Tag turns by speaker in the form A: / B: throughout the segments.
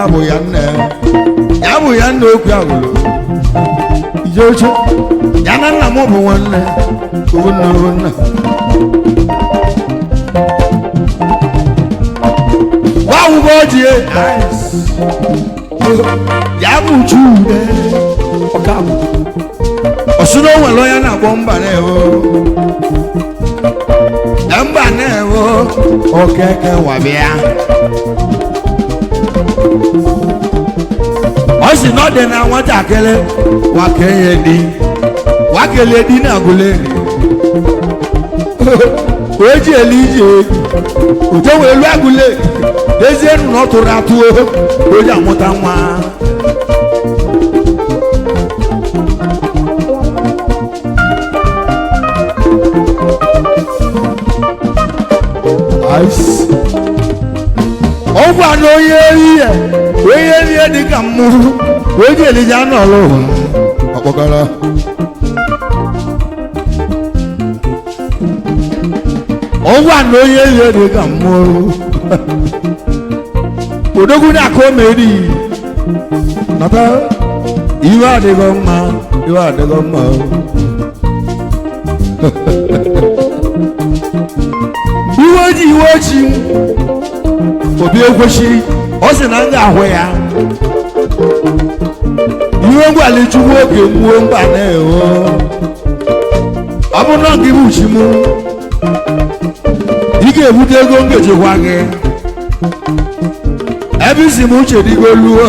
A: ya bụ ya nne ya bụ ya nna okwu agwụlụ ije oche ya na nna m bụ nwanne owu nna owu nna wawụgo ji ya bụ chude ọka ọsụ na o nwere onye na-akpọ mba na-ewo mba na-ewo okeke wabịa ọ sị na ọ dị na nwatakịrị wakenye di wakelie di na agụleri o ji ele ije uto wee lu agụle dezie nụ na ọ tụrụ atụ o ji amụta nwa. Ice. Ọgwụ a na onye ehihie onye ehihie dị ka mmụọ onye elije anụ ọlụ ụwa ọkpọkọrọ ọgwụ a na onye ehihie dị ka mmụọ odogwu na-akụ omeri nata iwe adịghị mma iwe adịghị mma iwe oji iwe oji obi ekwechi ọ sị na m ga-ahụ ya iwe ngwali chukwu oge mgbuo mgba na-ewo ọ bụ na gị bụ chi mụ ị ga-ebute ego m ga-echekwa gị ebe isi m uche dịgo luo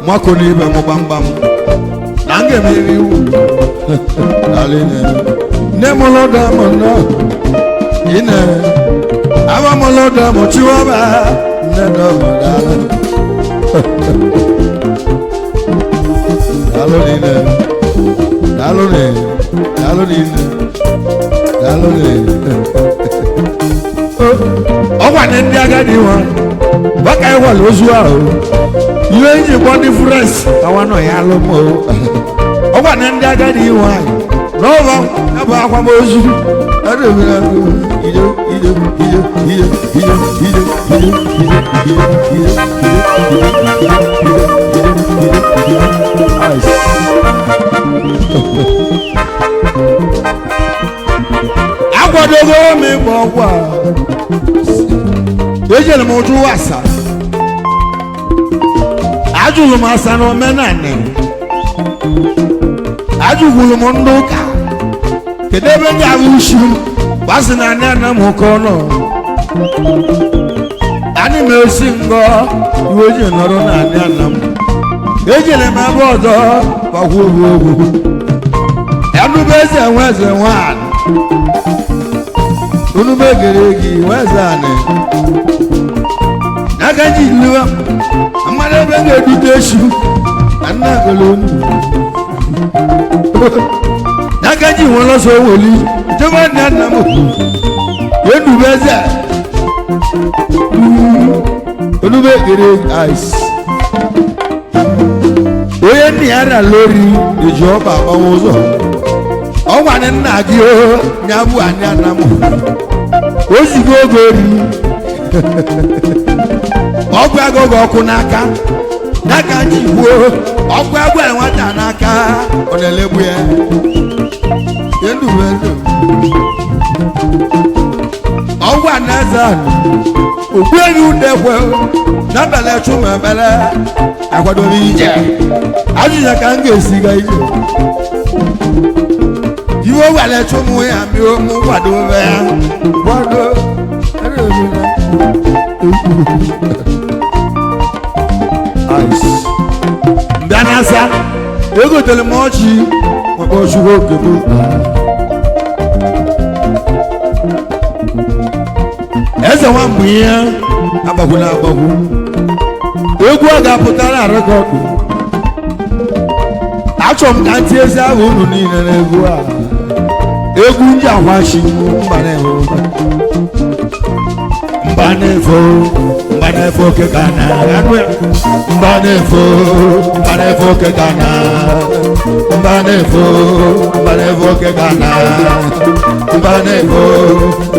A: makụ n'ibe m gbamgbam na m ga-emeri iwu nne m lọda m nnọọ ine abamọlọdọ mo tí wọ́n bá nẹ́dọ̀ mọ̀ dáná. Dáló ní ilẹ̀, dáló ní, dáló ní ilẹ̀, dáló ní. Ọwọ́ àti ndị agadi wọn, bákà ẹ̀wọ̀ lóṣù àrò, ìwé yìí gbọ́ ní fúrẹ́sì, àwọn náà yà ló mọ̀ o. Ọwọ́ àti ndị agadi wọn, n'ọ̀bọ̀ ẹ̀bọ̀ akwamozu, ẹ̀rọ mi náà kú. Ijo, ijo, ijo, ijo, ijo, ijo, ijo, ijo, ijo, ijo, ijo, ijo, ijo, ijo, ijo, ice. Akwadogo m ịgba ọgwụ a. Ejere m ụjụ asa. Ajụrụ m asa na omenanị. Ajụkwuru m ndị ụka. Kedu ebe m ga-ahụ ushi m? Gbasị na anị ana m ụkọ nọ. Anị m esi ngọ iwe ji nọrọ na anị ana m. Ejere m ebe ọzọ gbakwa ogwu ogwu. Enube eze nwe eze nwaanyị. Unu megere gị nwe eze anị. N'aka ji liwa mmadụ ebe m ga-edute esu na nna agụlụ unu. N'aka ji nwere ọsọ weli ìjọba ní ànàmọ enubeze onubegere ice onye nna ya na lórí eji ọba agbanwe ụzọ ọgwa ni nna gị o nya bụ anyị anamụ ozigo oge ori ọgwụ agụgụ ọkụ n'aka n'aka ji gwuo ọgwụ agwụ nwata n'aka ọ na-elegbu ya enubeze ọgwụ anaeze anụ ogbuehi udekwe n'abalị chụmebele akwadobe ije ajụjụ ka m ga-esi ga ije iwe were chụmụ ya mie mụ kwadobe ya kwado ice mbịa n'asa egotere m ọchị maka ọchụgwo oge m. Eze nwa mgbe ihe agbagwu na agbagwu egwu ọ ga-apụta na rekọdụ achọrọ m ka ntị ezi ahụ unu niile n'egwu a egwu ndị akwachi mba na-efe mba na-efe mba na-efe oke ka na anụ ya mba na-efe mba na-efe oke ka na mba na-efe mba na-efe oke ka na mba na-efe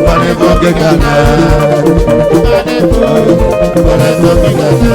A: mba na-efe oke ka na mba na-efe mba na-efe oke ka na.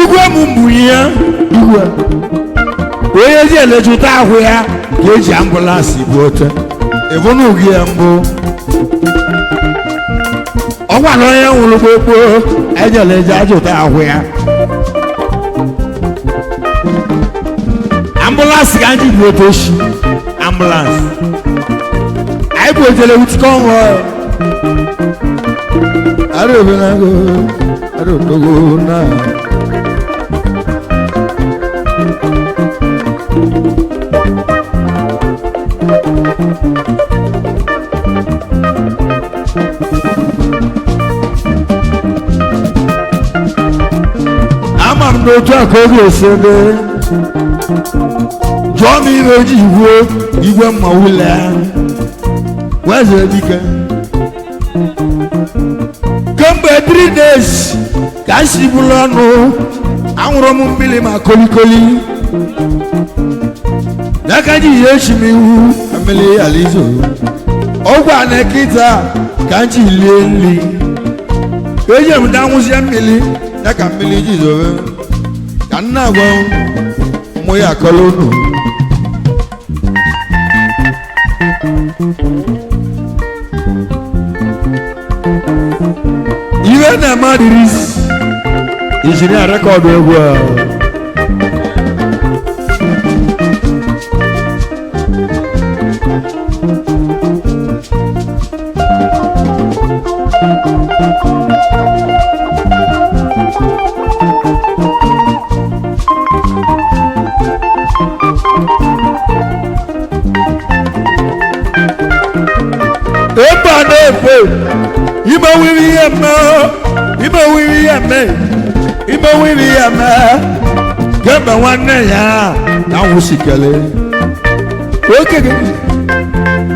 A: Igwe m mbụ ya igwe onye ji elejụta ahụ ya ka eji ambụlansị bụ oche ịbụnụgị ya mbụ ọgwa na onye nwụrụ gbogbo ejele eji ajụta ahụ ya ambụlansị ka anyị bụ otu oshi ambụlansị anyị bụ ojele with convoy arụbenago arụdogo na ama m n'otu a ka ọ ga-esi ebe jụọ m ihe o ji gwuo igwe mma wule wee zere dike kemgbe 3 days ka m si bụrụ ọnụ anwụrụ m mmiri ma kolikoli n'aka ji ihe echi m iwu mmiri alizo ọgwụ a na kịta ka m ji lie nri eji m danwụzie mmiri ya ka mmiri ji zobe ka m na-agwa ụmụ ya akọrọ unu. Iwe na-eme adịrịzi injinia rekọdụ egwu a. Ebe a na-efe ime wiri ihe mme, ime wiri ihe mme, ime wiri ihe mme kemgbe nwanne ya na nwụsikele oke gị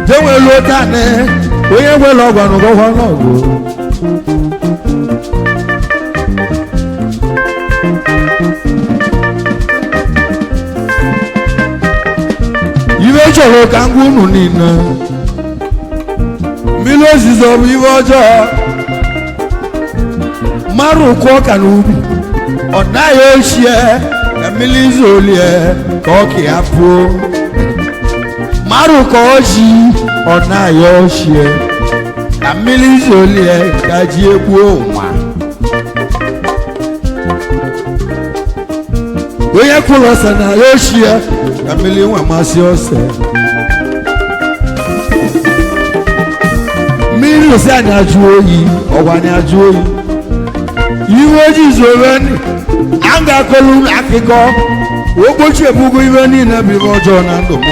A: je nwere ụtanị onye nwere ọgwa n'ụgwọ n'ọgụ. Iwe chọrọ ka ngwa unu niile mmiri ozizo bụ iwe ọjọọ mmadụ kụọ ọka n'ubi ọ naghị ochie na mmiri izolie ka ọka ya pụọ mmadụ ka ọjị ọ naghị ochie na mmiri izolie ka ji egbuo nwa onye kwụrụ ose na ya ochie ka mmiri nwe masị ose mmiri ose anyị ajụ oyi ọgwa anyị ajụ oyi iwe ojii zoro a ga-akọlụ akụkọ ogbochiebugo iwe niile bụ iwe ọjọọ na ndụ m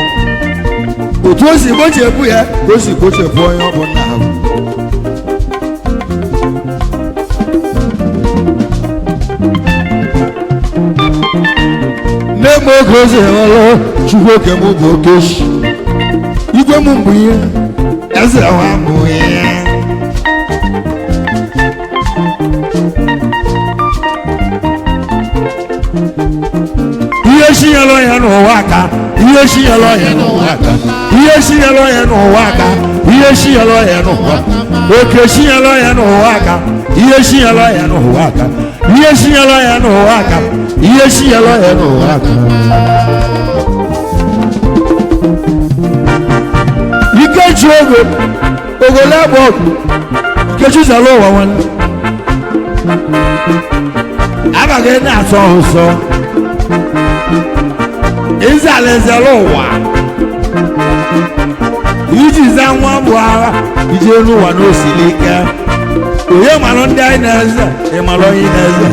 A: otu o si gbochiebu ya ka o si gbochiebu onye ọ bụla ahụ. Nne m oge ozi ghọrọ Chukwu oke m bụ okechi igwe m bụ ihe eze nwa bụ ihe. Ihe chinyere ya n'ụwa aka, ihe chinyere ya n'ụwa aka, ihe chinyere ya n'ụwa aka, ihe chinyere ya n'ụwa oke chinyere ya n'ụwa aka, ihe chinyere ya n'ụwa aka, ihe chinyere ya n'ụwa aka, ihe chinyere ya n'ụwa aka. Ikechi ogo ogole agba ọgụ Ikechi zara ụwa nwanne abaghị na-asọ ụsọ ịzalezere ụwa iji za nwa bụ agha iji elu ụwa n'osiri ike onye malụ ndị anyị na-eze ịmalụ onye na-eze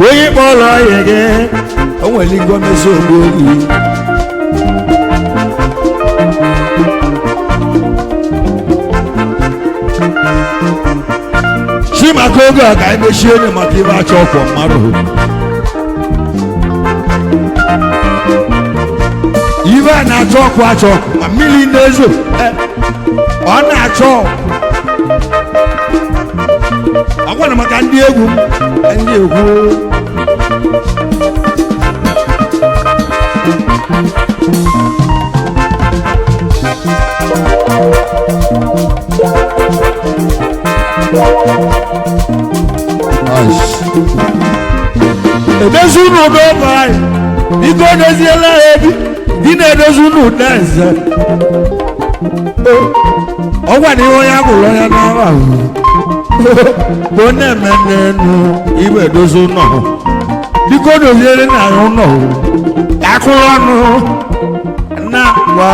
A: onye kpọrọ ọhịa gị o nwere ike omezi ogbu oyi. Chi maka oge a ka anyị mechie onye maka ibe achọ ọkwọ mmadụ ibe a na-achọ ọkụ achọ ọkụ ma mmiri na-ezo ọ na-achọ ọkụ ọ gwara maka ndị egwu ndị egwu. Edozi unu n'obe anyị, biko doziela ha ebi, ị na-edozi unu eze. Ọ gwara ihe onye agwụrụ onye n'ara bụ na-eme n'elu ibe edozi ụlọ. Biko doziere na ya ụlọ akụrụ ọnụ na gwa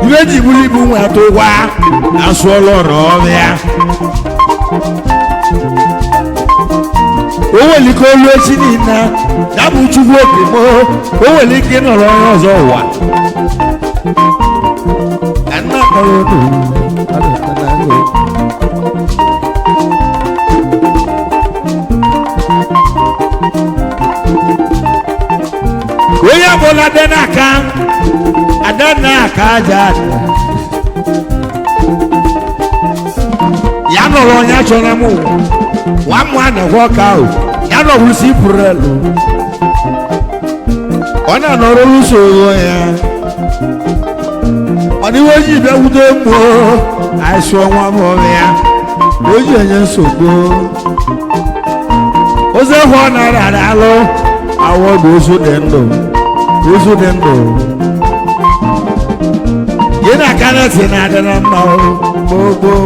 A: ibe ji buru ibu nwe atụ gwa asụọla ọrụ ọrịa. O nwere ike olu echi niile ya bụ Chukwu okike, o nwere ike ịnọrọ onye ọzọ ụwa. Ka nna kpọrọ unu. Onye ọbụla dị n'aka ada n'aka aja aja ya nọrọ onye chọrọ m ụwa nwa m anagwa ọka ahụ ya nọrọ si pụrụ ọ na-anọrọ usoro ya, mana iwe oji bịa wude mmụọ anyị sụọ nwa m ọrụ ya o ji enye nsogbu ozi hụ ọ nara alụ awọ bụ ozu dị ndụ, ozu dị ndụ gị na aka na ntị na-adị na mma gboo gboo.